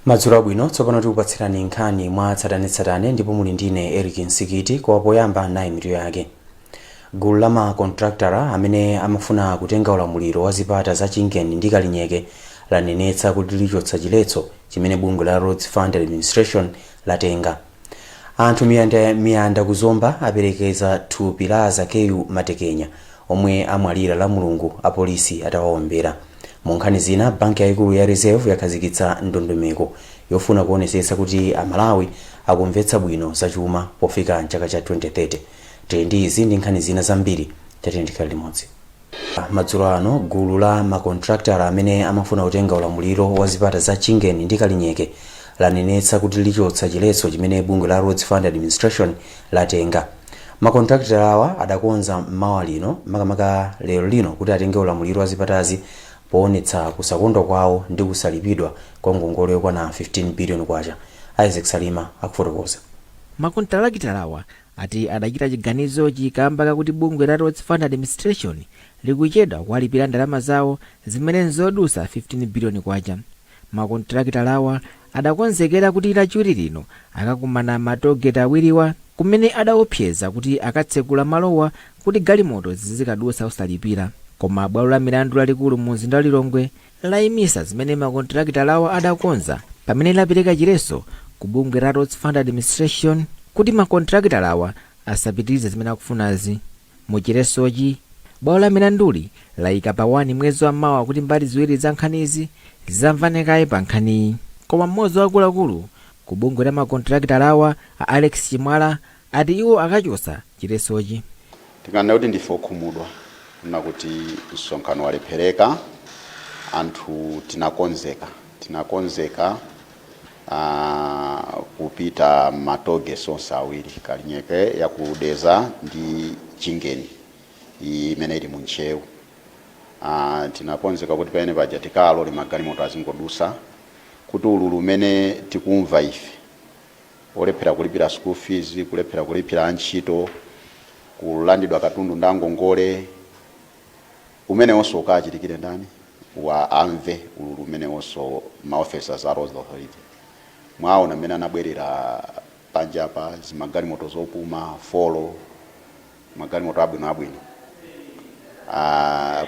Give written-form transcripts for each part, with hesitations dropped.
Madzulo abwino, tsopano tikupatsirani nkhani mwa tsatanetsatane ndipo muli ndine Eric Nsikiti. Koma poyamba nayi mitu yake. Gulu la makontraktala amene amafuna kutenga ulamuliro wa zipata za Chingeni ndi Kalinyeke lanenetsa kuti lichotsa chiletso chimene bungwe la Roads Fund Administration latenga. Anthu miyanda miyanda ku Zomba aperekeza thupi la Zakeyu Matekenya omwe amwalira la Mulungu apolisi atawaombera. Mu nkhani zina, banki yayikulu ya Reserve yakhazikitsa ndondomeko yofuna kuonesetsa kuti Amalawi akumvetsa bwino zachuma pofika mchaka cha 2030. Tili ndi izi ndi nkhani zina zambiri, tatiyeni tikhale limodzi. Madzulo ano, gulu la makontraktala amene amafuna kutenga ulamuliro wa zipata za Chingeni ndi Kalinyeke lanenetsa kuti lichotsa chiletso chimene bungwe la Roads Fund Administration latenga. Makontraktalawa adakonza mawa lino, makamaka lero lino, kuti atenge ulamuliro wa zipatazi poonetsa kusakondwa kwawo ndi kusalipidwa kwa ngongole yokwana 15 billion kwacha. Isaac Salima akufotokoza. Makontalakitalawa ati adachita chiganizochi kamba kakuti bungwe la Roads Fund Administration likuchedwa kuwalipira ndalama zawo zimene nzodusa 15 biliyoni kwacha. Makontalakitalawa adakonzekera kuti Lachiwiri lino akakumana ma tollgate awiriwa kumene adaopseza kuti akatsekula malowa kuti galimoto zizikadusa osalipira. Koma bwalo la milandu lalikulu mu mzinda wa Lilongwe layimisa zimene makontalakitalawa adakonza pamene lapereka chiletso ku bungwe la Roads Fund Administration kuti makontalakitalawa asapitirize zimene akufunazi. Mu chiletsochi, bwalo la milanduli layika pa 1 mwezi wa mawa kuti mbali ziwiri za nkhanizi zidzamvane kaye pa nkhaniyi. Koma mmodzi wa akuluakulu ku bungwe la makontalakitalawa, a Alex Chimwala, ati iwo akachotsa chiletsochi. Tinganene kuti ndife okhumudwa kuna kuti msonkhano walephereka. Anthu tinakonzeka kupita ma tollgates onse awiri, Kalinyeke yaku Dedza ndi Chingeni imene ili mu Ntcheu. Tinakonzeka kuti pamene paja tikalole magalimoto azingodusa, kuti ululu umene tikumva ife olephera kulipira school fees, kulephera kulipira antchito, kulandidwa katundu ndi angongole, umenewonso ukachitikire ndani wa amve ululu umenewonso ma officers a Roads Authority. Mwaona mmene anabwerera panjapa, zimagalimoto zopuma folo, magalimoto abwinoabwino,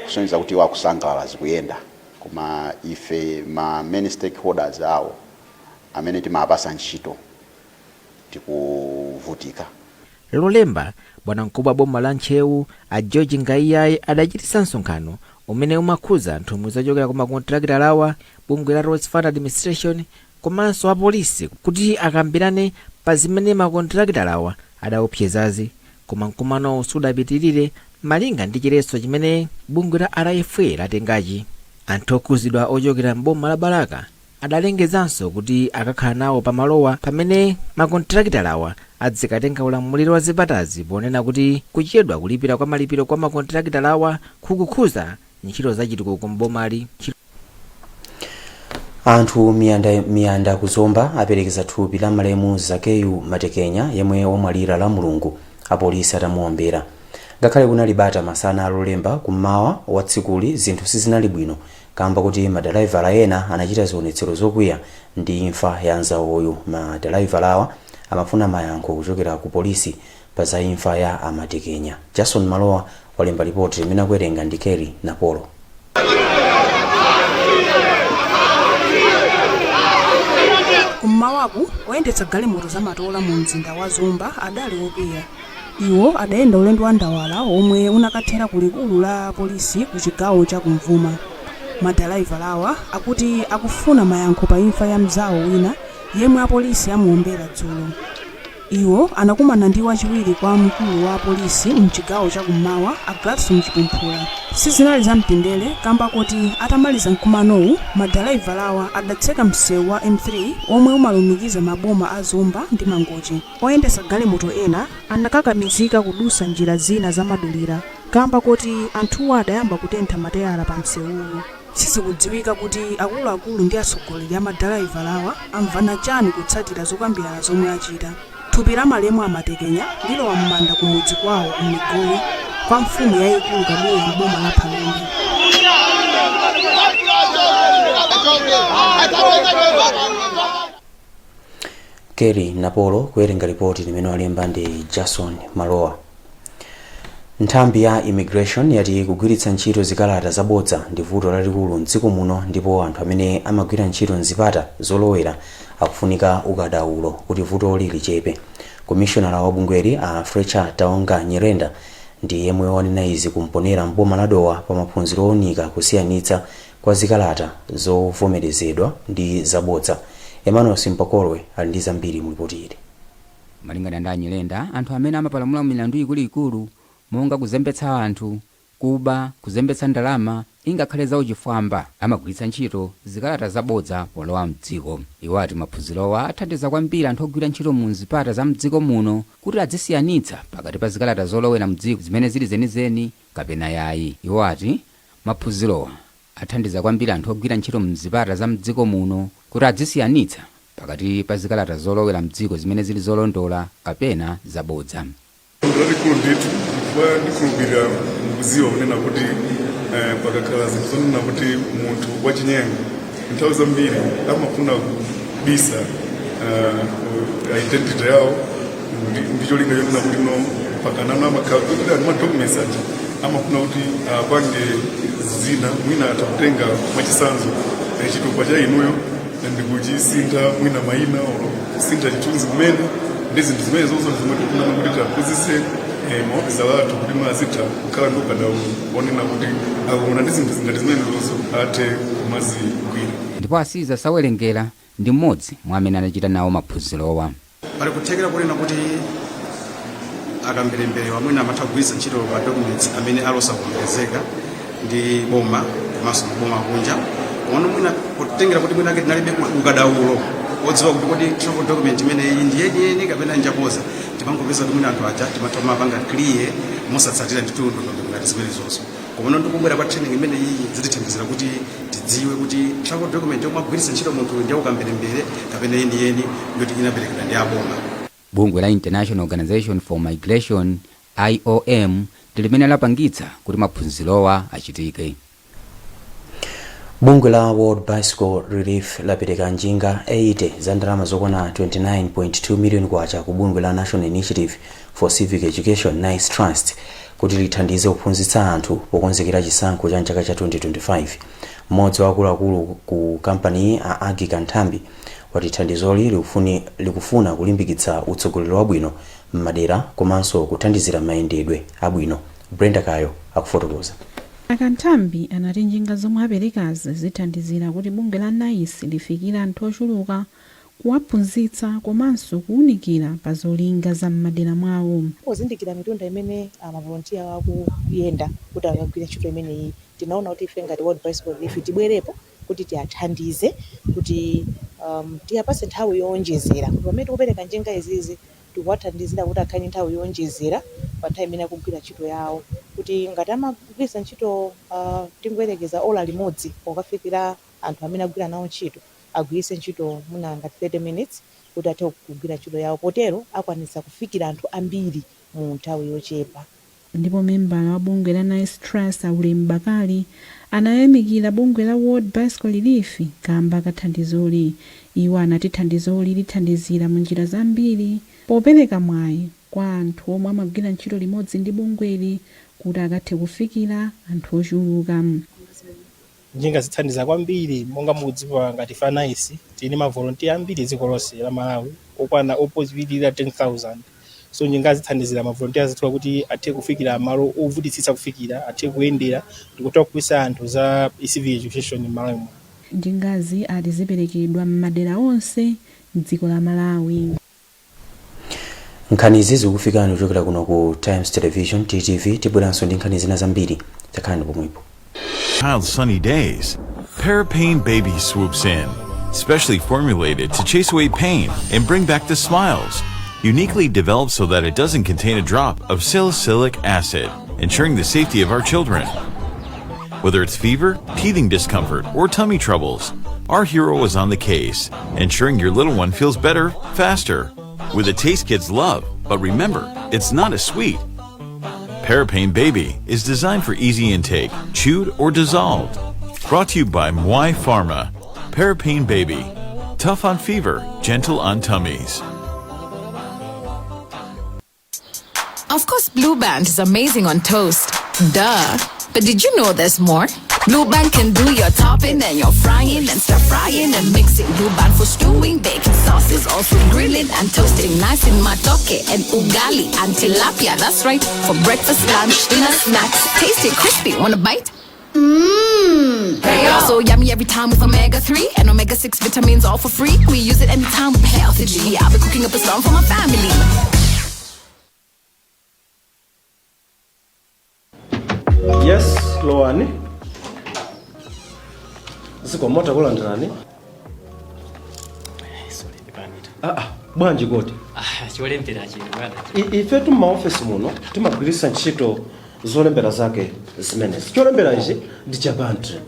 kusonyeza kuti iwo akusangalala, zikuyenda, koma ife ma main stakeholders awo amene timapasa ntchito tikuvutika. Lolemba, bwanamkubwa wa boma la Ntcheu a George Ngaiyayi adachititsa msonkhano umene umakhuza nthumwi zochokera ku makontalakitalawa, bungwe la Roads Fund Administration komanso apolisi kuti akambirane pa zimene makontalakitalawa adaopsezazi. Koma mkumanowu sudapitirire malinga ndi chiletso chimene bungwe la RFA latengachi. Anthu okhuzidwa ochokera m'boma la Balaka adalengezanso kuti akakhala nawo pamalowa pamene makontalakitalawa adzikatenga ulamuliro wa zipatazi, ponena kuti kuchedwa kulipira kwa malipiro kwa makontalakitalawa kukukhuza ntchito zachitukuko m'bomali. Anthu miyanda miyanda ku Zomba aperekeza thupi la malemu Zakeyu Matekenya yemwe wamwalira la Mulungu apolisi atamuombera. Ngakhale kunali bata masana alolemba, kummawa wa tsikuli zinthu sizinali bwino kamba kuti madalaivala ena anachita zionetsero zokwiya ndi imfa ya anzawoyu. Madalaivalawa amafuna mayankho kuchokera ku polisi pa za imfa ya a Matekenya. Jason Malowa walemba ripoti limene akuwerenga ndi Kerry Napolo. Kummawaku, oyendetsa galimoto zamatola mu mzinda wa Zomba adali okwiya. Iwo adayenda ulendo wa ndawala omwe unakathera ku likulu la polisi ku chigawo cha kumvuma. Madalaivalawa akuti akufuna mayankho pa imfa ya mzawo wina yemwe apolisi amuombera dzulo. Iwo anakumana ndi wachiwiri kwa mkulu wa apolisi mchigawo chakummawa, a Gladson Chipumphula. Sizinali zamtendere kamba kuti atamaliza mkumanowu, madalaivalawa adatseka msewu wa M3 omwe umalumikiza maboma a Zomba ndi Mangochi. Oyendetsa galimoto ena anakakamizika kudusa njira zina zamadulira kamba koti anthuwa adayamba kutentha mateyala pa msewuwu. Sizikudziwika kuti akuluakulu ndi atsogoleri a madalaivalawa amvana chani kutsatira zokambirana zomwe achita. Thupi la malemu aMatekenya lilowa m'manda kumudzi kwawo ku Migowi kwa mfumu yayikulu Kabuya m'boma la Phalombe. Kerry Napolo kuwerenga ripoti limene walemba ndi Jason Malowa. Nthambi ya Immigration yati kugwiritsa ntchito zikalata zabodza ndi vuto lalikulu mdziko muno, ndipo anthu amene amagwira ntchito mzipata zolowera akufunika ukadaulo kuti vutoli lichepe. Komishonala wa bungweli, a Fletcher Taonga Nyirenda, ndi yemwe wanena izi kumponera mboma la Dowa pa maphunziro owunika kusiyanitsa kwa zikalata zovomerezedwa ndi zabodza. Emmanuel Simpokolwe ali ndi zambiri mu ripoti ili. Malingana ndi Anyirenda, anthu amene amapalamula milandu ikuluikulu monga kuzembetsa anthu, kuba, kuzembetsa ndalama, ingakhale zauchifwamba, amagwiritsa ntchito zikalata zabodza polowa mdziko. Iwo ati maphunzirowa athandiza kwambiri anthu ogwira ntchito mu zipata za mdziko muno kuti adzisiyanitsa pakati pa zikalata zolowera mdziko zimene zili zenizeni kapena yayi. Iwo ati maphunzirowa athandiza kwambiri anthu ogwira ntchito mzipata za mdziko muno kuti adzisiyanitsa pakati pa zikalata zolowera mdziko zimene zili zolondola kapena zabodza. Lalikulu ndithu, chifukwa ndikhulupirira mukuziwa kunena kuti pakakhala zinthu zonena kuti munthu wachinyengo nthawi zambiri amafuna kubisa identity yawo ndi cholinga chonena kuti no pakanano amakhala kuti ali ma documents aja amafuna kuti apange zina. Mwina atha kutenga mwachisanzo chitupa cha inuyo ndikuchisintha mwina mayina olo kusintha chithunzi kumene, ndi zinthu zimene zonse zomwe tikufuna kuti tiaphunzitse maofisala athu kuti mwazitha kukhala ndi ukadaulo onena kuti akaona ndi zinthu zingati zimene zonso athe kumazigwira. Ndipo Asiza Sawerengera ndi mmodzi mwa amene anachita nawo maphunzirowa. Pali kuthekera kunena kuti akamberembere wamwene amatha kugwiritsa ntchito ma documents amene alosavomerezeka ndi boma komanso maboma akunja, komano mwina kutengera kuti mwina ake tinalibe ukadaulo odziwa kuti kodi travel document imeneyi ndi yeniyeni kapena njaboza, timangopeza kuti mwina anthu aja timatha kumapanga clear mosatsatira ndithu ndondomeko ngati zimenezozo. Komano ndikubwera kwa training imeneyi zitithandizira kuti tidziwe kuti travel document yomwe agwiritsa ntchito munthu ndi aukamberembere kapena yeniyeni yoti inaperekedwa ndi aboma. Bungwe la International Organization for Migration, IOM, ndi limene lapangitsa kuti maphunzirowa achitike. Bungwe la World Bicycle Relief lapereka njinga 80 za ndalama zokwana 29.2 million kwacha ku bungwe la National Initiative for Civic Education, NICE Trust, kuti lithandize kuphunzitsa anthu pokonzekera chisankho cha mchaka cha 2025. Mmodzi wa akuluakulu ku kampaniyi, a Agi Kanthambi, wati thandizoli likufuna kulimbikitsa utsogoleri wabwino m'madera komanso kuthandizira mayendedwe abwino. Brenda Kayo akufotokoza. Akanthambi anati njinga zomwe aperekazi zithandizira kuti bungwe la NICE lifikire anthu ochuluka, kuwaphunzitsa komanso kuwunikira pa zolinga za m'madera mwawo. Pozindikira mitunda imene amavolontiya akuyenda kuti akagwire ntchito imeneyi, tinaona kuti ife ngati World Bicycle Relief tibwerepo kuti tiathandize kuti tiyapase nthawi yowonjezera, kuti pamene tikupereka njinga izizi tikuwathandizira kuti akhale ndi nthawi yowonjezera pa nthawi imene akugwira ntchito yawo, kuti ngati amagwiritsa ntchito tingoyerekeza ola limodzi pokafikira anthu amene agwira nawo ntchito, agwiritse ntchito mwina ngati 30 minutes kuti athe kugwira ntchito yawo. Potero akwanitsa kufikira anthu ambiri mu nthawi yochepa. Ndipo membala wa bungwe la NICE Trust, Aulem Bakali, anayamikira bungwe la World Bicycle Relief kamba ka thandizoli. Iwo anati thandizoli lithandizira mu njira zambiri popereka mwayi kwa anthu omwe amagwira ntchito limodzi ndi bungweli kuti akathe kufikira anthu ochuluka. Njinga zithandiza kwambiri. Monga mukudziwa, ngati a NICE tili mavolontiya ambiri dziko lonse la Malawi okwana opopitirira 10,000, so njinga zithandizira mavolontiya athu kuti athe kufikira malo ovutitsitsa kufikira, athe kuyendera ndikutha kuphunzitsa anthu za civic education m'Malawi muno. Njingazi ati ziperekedwa m'madera onse mdziko la Malawi. Nkhanizi zikufikani kuchokera kuno ku Times Television, TTV. Tibweranso ndi nkhani zina zambiri, takhalani pomwepo. Child's sunny days, Parapain Baby swoops in, specially formulated to chase away pain and bring back the smiles. Uniquely developed so that it doesn't contain a drop of salicylic acid, ensuring the safety of our children. Whether it's fever, teething discomfort, or tummy troubles, our hero is on the case, ensuring your little one feels better, faster. With a taste kids love, but remember, it's not as sweet. Parapain Baby is designed for easy intake, chewed or dissolved. Brought to you by Mwai Pharma. Parapain Baby. Tough on fever, gentle on tummies. Of course, Blue Band is amazing on toast. Duh. But did you know there's more? Blue Band can do your topping and your frying and stir frying and mixing. Blue Band for stewing, baking sauces, also grilling and toasting. Nice in matoke and ugali and tilapia. That's right. For breakfast, lunch, dinner, snacks. Tasty, crispy. Want a bite? Mmm. So yummy every time with omega 3 and omega 6 vitamins all for free. We use it anytime with healthy G. I'll be cooking up a storm for my family. Yes, lowani. Zikomo, takulandirani. Ah, ah, bwanji kodi? Cholembera chino bwana. Ifetu m'maofesi muno timagwiritsa ntchito zolembera zake zimenezi. Cholembera ichi ndi cha Bentley.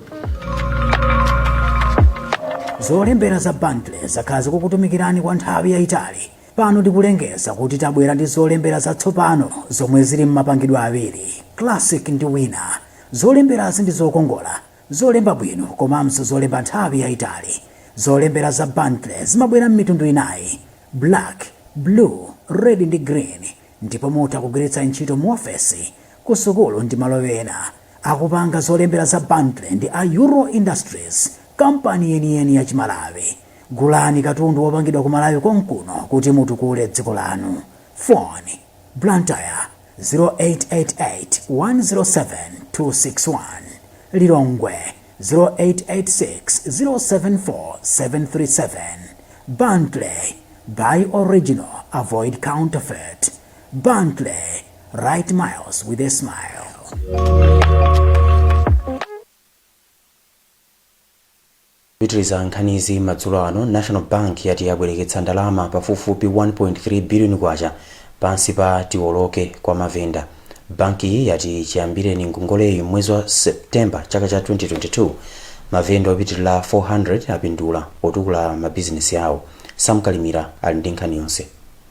Zolembera za Bentley zakhala zikukutumikirani kwa nthawi yayitali. Pano tikulengeza kuti tabwera ndi zolembera zatsopano zomwe zili m'mapangidwe awiri, Classic ndi Winner. Zolemberazi ndi zokongola, zolemba bwino komanso zolemba nthawi yayitali. Zolembera za Bentley zimabwera m'mitundu inayi, black, blue, red ndi green, ndipo mutha kugwiritsa ntchito mu ofesi, ku sukulu ndi malo ena. Akupanga zolembera za Bentley ndi a Euro Industries, kampani yeniyeni ya Chimalawi. Gulani katundu wopangidwa ku Malawi konkuno kuti mutukule dziko lanu. Phone: Blantyre 0888 107 261, Lilongwe 0886 074 737. Bentley, buy original, avoid counterfeit. Bentley, write miles with a smile. Kupitiriza nkhanizi madzulo ano, National Bank yati yabwereketsa ndalama pafupifupi 1.3 biliyoni kwacha pansi pa Tiwoloke kwa mavenda. Bankiyi yati chiyambireni ngongoleyi m'mwezi wa September chaka cha 2022, mavenda opitilira 400 apindula potukula mabizinesi awo. Sam Kalimira ali ndi nkhani yonse.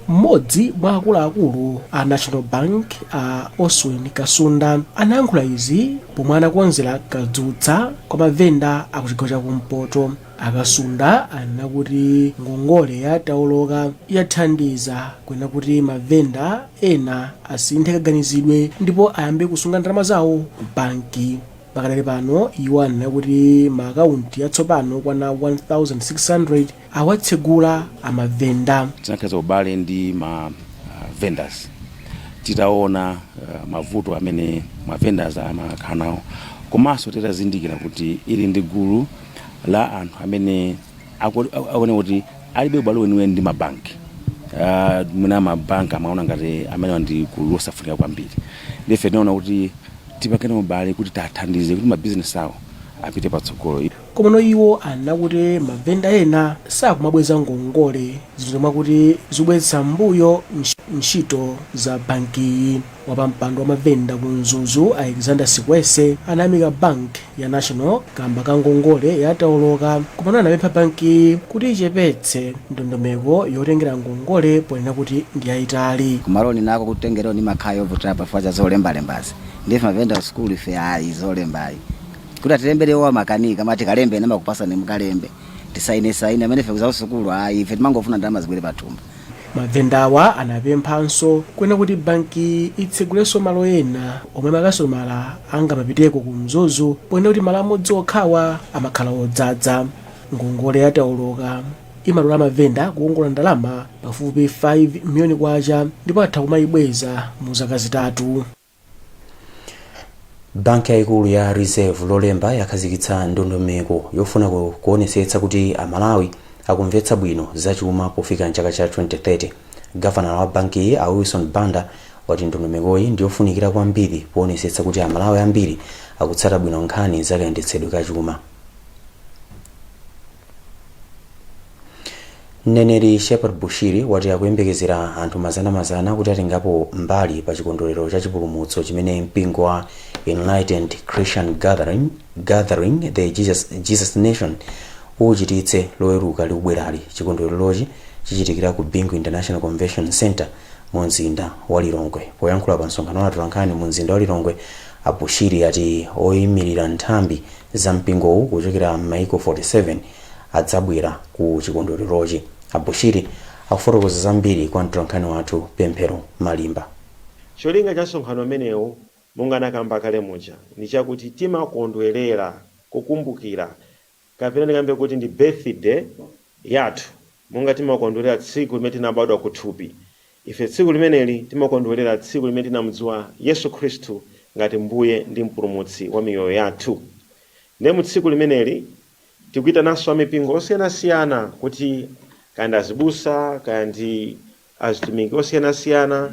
Mmodzi mwa akuluakulu a National Bank a Oswin Kasunda anayankhula izi pomwe anakonzera kadzutsa kwa mavenda a kuchigawo cha kumpoto. A Kasunda anena kuti ngongole ya Tawoloka yathandiza kunena kuti mavenda ena asinthe kaganizidwe ndipo ayambe kusunga ndalama zawo ku banki. Pakadali pano iwo anena kuti ma akaunti atsopano okwana 1600 awatsegula amavenda. Tinakhazikitsa ubale ndi ma vendors titaona mavuto amene ma vendors amakhala nawo, komanso titazindikira kuti ili ndi gulu la anthu amene akuoneka kuti alibe ubale weniweni ndi mabanki. Mwina mabanki amaona ngati amenewa ndi gulu losafunika kwambiri. Ndife tinaona kuti tipangane ubale kuti tiwathandize kuti mabizinesi awo apite patsogolo. Komano iwo anena kuti mavenda ena sakumabweza ngongole, zinthu zomwe akuti zikubwezetsa m'mbuyo ntchito za bankiyi. Wapampando wa mavenda ku Mzuzu Alexander Sikwese anayamika bank ya National kamba ka ngongole ya Tawoloka, komano anapempha bankiyi kuti ichepetse ndondomeko yotengera ngongole ponena kuti ndi yayitali. Kumaloni nako kutengera ni makhala yovutira pafuwa cha zolembalembazi, ndife mavenda ku sukulu ife ayi, zolembayi kuti atilembere iwo amakanika, amati kalembe namakupasani mukalembe tisaine saine, amene ife kuza sukulu ayi, ife timangofuna ndalama zibwere pathumba. Mavendawa anapemphanso kunena kuti banki itsegulenso malo ena omwe makasitomala angamapiteko ku Mzuzu ponena kuti malo amodzi okhawa amakhala odzadza. Ngongole ya Tawoloka imalola mavenda kukongola ndalama pafupi 5 miliyoni kwacha ndipo atha kumayibweza mu zaka 3. Banki yayikulu ya Reserve Lolemba yakhazikitsa ndondomeko yofuna kuonetsetsa kuti Amalawi akumvetsa bwino zachuma pofika mchaka cha 2030. Gavanala wa bankiyi a Wilson Banda wati ndondomekoyi ndiyofunikira kwambiri poonetsetsa kuti Amalawi ambiri akutsata bwino nkhani za kayendetsedwe ka chuma. Mneneri Shepherd Bushiri wati akuyembekezera anthu mazanamazana kuti atengapo mbali pa chikondwerero cha chipulumutso chimene mpingo wa Enlightened Christian Gathering the Jesus Nation uchititse Loweruka likubwerali. Chikondwererochi chichitikira ku Bingu International Convention Centre mu mzinda wa Lilongwe. Poyankhula pa msonkhano wa atolankhani mu mzinda wa Lilongwe, a Bushiri ati oyimirira nthambi za mpingowu kuchokera m'maiko 47 adzabwera ku chikondwererochi. A Bushiri akufotokoza zambiri kwa mtolankhani wathu Pemphero Malimba. Cholinga cha msonkhano umenewu, monga nakamba kale muja, ndi chakuti timakondwerera kukumbukira, kapena ndikambe kuti ndi birthday yathu. Monga timakondwerera tsiku limene tinabadwa kuthupi, ife tsiku limeneli timakondwerera tsiku limene tinamudziwa Yesu Khristu ngati Mbuye ndi Mpulumutsi wa miyoyo yathu. Ndiye mu tsiku limeneli tikuyitananso amipingo osiyanasiyana, kuti kaya ndi azibusa, kaya ndi azitumiki osiyanasiyana.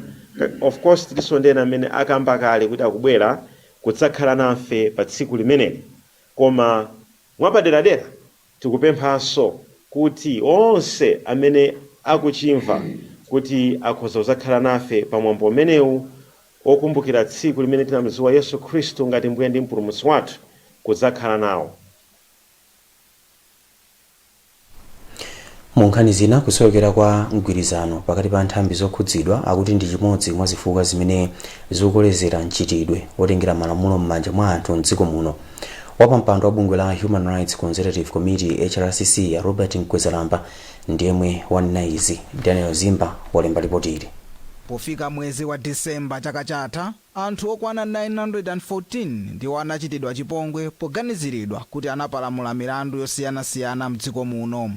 Of course tilinso ndi ena amene akamba kale kuti akubwera kudzakhala nafe pa tsiku limeneli, koma mwapaderadera tikupemphanso kuti onse amene akuchimva kuti akhoza kudzakhala nafe pamwambo umenewu okumbukira tsiku limene tinamudziwa Yesu Khristu ngati Mbuye ndi Mpulumutsi wathu, kudzakhala nawo. Mu nkhani zina, kusowekera kwa mgwirizano pakati pa nthambi zokhudzidwa akuti ndi chimodzi mwa zifukwa zimene zikukolezera mchitidwe wotengera malamulo m'manja mwa anthu mdziko muno. Wapampando wa bungwe la Human Rights Consultative Committee, HRCC, a Robert Mkwezalamba ndi yemwe wanena izi. Daniel Zimba walemba lipoti ili. Pofika mwezi wa Disemba chaka chatha, anthu okwana 914 ndiwo anachitidwa chipongwe poganiziridwa kuti anapalamula milandu yosiyanasiyana mdziko muno.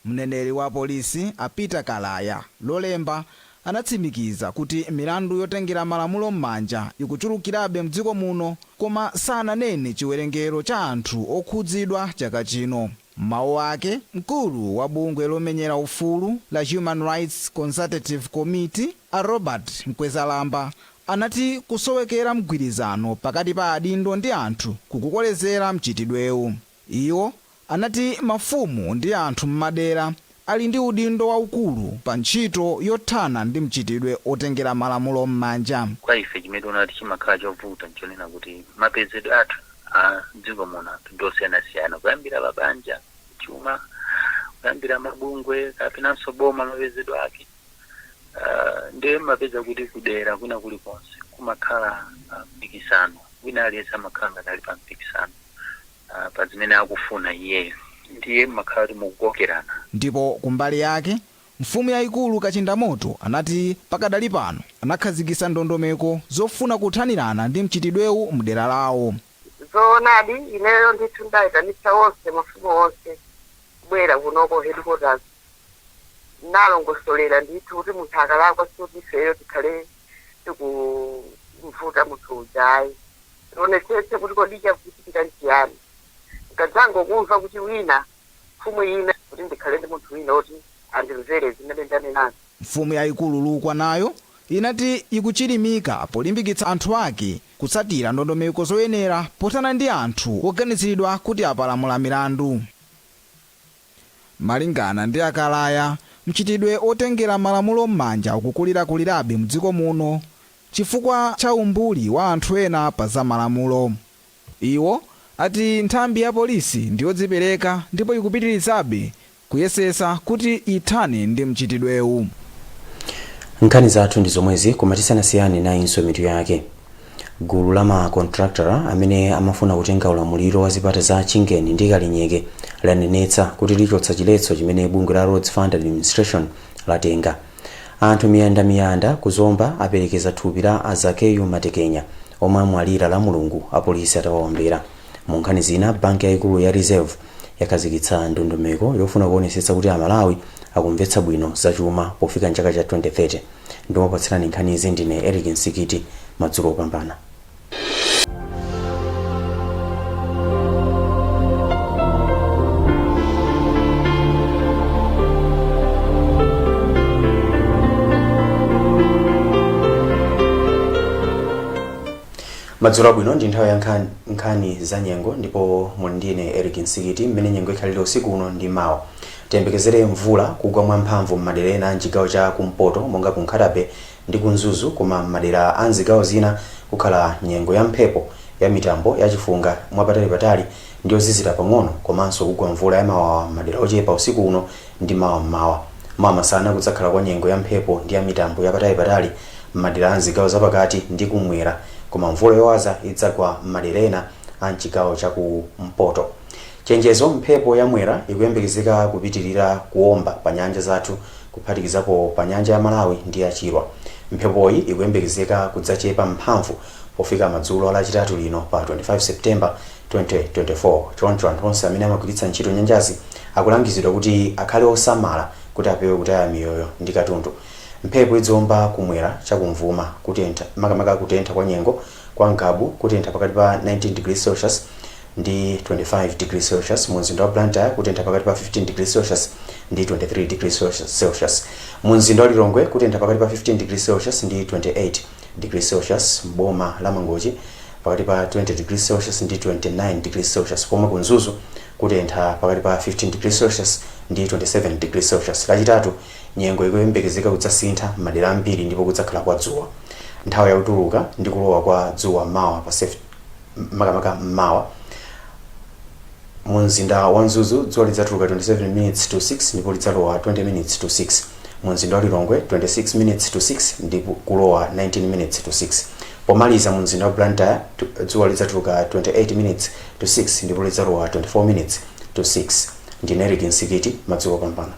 Mneneri wa polisi a Peter Kalaya Lolemba anatsimikiza kuti milandu yotengera malamulo m'manja ikuchulukirabe mdziko muno, koma sananene chiwerengero cha anthu okhudzidwa chaka chino. M'mawu ake, mkulu wa bungwe lomenyera ufulu la Human Rights Consultative Committee a Robert Mkwezalamba anati kusowekera mgwirizano pakati pa adindo ndi anthu kukukolezera mchitidwewu. Iwo anati mafumu ndi anthu m'madera ali ndi udindo waukulu pa ntchito yothana ndi mchitidwe otengera malamulo m'manja. Kwa ife chimene tiona kuti chimakhala chovuta nchonena kuti mapezedwe athu a dziko muno anthu ndi osiyanasiyana, kuyambira mabanja, chuma, kuyambira mabungwe kapenanso boma mapezedwe ake. Ndiye mapeza kuti kudera kwina kulikonse kumakhala mpikisano, wina aliyense amakhala ngati ali pa mpikisano pa zimene akufuna iyeyo, ndiye mmakhala kuti mukukokerana. Ndipo kumbali yake, mfumu yayikulu Kachindamoto anati pakadali pano anakhazikitsa ndondomeko zofuna kuthanirana ndi mchitidwewu mdera lawo. Zoonadi, ineyo ndithu ndayitanitsa onse, mafumu onse kubwera kunoko headquarters, nalongosolera ndithu kuti munthu akalakwa sikuti ifeyo tikhale tikumvuta munthu uja ayi, tionetsetse kuti kodi chakuchitika nchiyani. Nkadzangokumva kuti wina, mfumu ina, kuti ndikhale ndi munthu wina woti andimvere zimene ndanenazo. Mfumu yayikulu Lukwa nayo inati ikuchilimika polimbikitsa anthu ake kutsatira ndondomeko zoyenera pothana ndi anthu oganiziridwa kuti apalamula milandu. Malingana ndi aKalaya, mchitidwe otengera malamulo m'manja ukukulirakulirabe mdziko muno chifukwa cha umbuli wa anthu ena pa za malamulo. Iwo ati nthambi ya polisi ndiyodzipereka ndipo ikupitirizabe kuyesesa kuti ithane ndi mchitidwewu. Nkhani zathu ndi zomwezi, koma tisanasiyane nayinso mitu yake. Gulu la ma contractor amene amafuna kutenga ulamuliro wa zipata za Chingeni ndi Kalinyeke lanenetsa kuti lichotsa chiletso chimene bungwe la Roads Fund Administration latenga. Anthu miyandamiyanda ku Zomba aperekeza thupi la a Zakeyu Matekenya omwe amwalira la Mulungu apolisi atawaombera. Mu nkhani zina, banki yayikulu ya Reserve yakhazikitsa ndondomeko yofuna kuonetsetsa kuti Amalawi akumvetsa bwino zachuma pofika mchaka cha 2030. Ndimakupatsirani nkhanizi ndine Eric Msikiti. Madzulo opambana. Madzulo abwino, ndi nthawi ya nkhani za nyengo ndipo muli ndine Eric Msikiti. Mmene nyengo ikhalire usiku uno ndi mawa: tiyembekezere mvula kugwa mwamphamvu m'madera ena a mchigawo cha kumpoto monga ku Nkhata Bay ndi ku Mzuzu, koma m'madera a mzigawo zina kukhala nyengo ya mphepo ya mitambo yachifunga mwapatalipatali ndi yozizira pang'ono komanso kugwa mvula yamawawa m'madera ochepa usiku uno ndi mawa m'mawa. Mawa masana kudzakhala kwa nyengo ya mphepo ndi ya mitambo yapatalipatali m'madera a mzigawo zapakati ndi kumwera, koma mvula yowaza idzagwa m'madera ena a mchigawo cha kumpoto. Chenjezo: Mphepo ya Mwera ikuyembekezeka kupitilira kuomba pa nyanja zathu kuphatikizapo pa nyanja ya Malawi ndi ya Chilwa. Mphepoyi ikuyembekezeka kudzachepa mphamvu pofika madzulo Lachitatu lino pa 25 September 2024. Choncho anthu onse amene amagwiritsa ntchito nyanjazi akulangizidwa kuti akhale osamala kuti apewe kutaya miyoyo ndi katundu. Mphepo idziomba kumwera chakumvuma. Kutentha, makamaka kutentha kwa nyengo kwa Ngabu kutentha pakati pa 19 degrees Celsius ndi 25 degrees Celsius. Mu mzinda wa Blantyre kutentha pakati pa 15 degrees Celsius ndi 23 degrees Celsius. Mu mzinda wa Lilongwe kutentha pakati pa 15 degrees Celsius ndi 28 degrees Celsius. Mboma la Mangochi pakati pa 20 degrees Celsius ndi 29 degrees Celsius, pomwe ku Mzuzu kutentha pakati pa 15 degrees Celsius ndi 27 degrees Celsius. Lachitatu nyengo ikuyembekezeka kudzasintha m'madera ambiri ndipo kudzakhala kwa dzuwa. Nthawi yakutuluka ndi kulowa kwa dzuwa mawa pa makamaka mmawa, mu mzinda wa Mzuzu dzuwa lidzatuluka 27 minutes to 6 ndipo lidzalowa 20 minutes to 6. Mu mzinda wa Lilongwe 26 minutes to 6 ndipo kulowa 19 minutes to 6. Pomaliza, mu mzinda wa Blantyre dzuwa lidzatuluka 28 minutes to 6 ndipo lidzalowa 24 minutes to 6. Ndine Eric Nsikiti, madzulo opambana.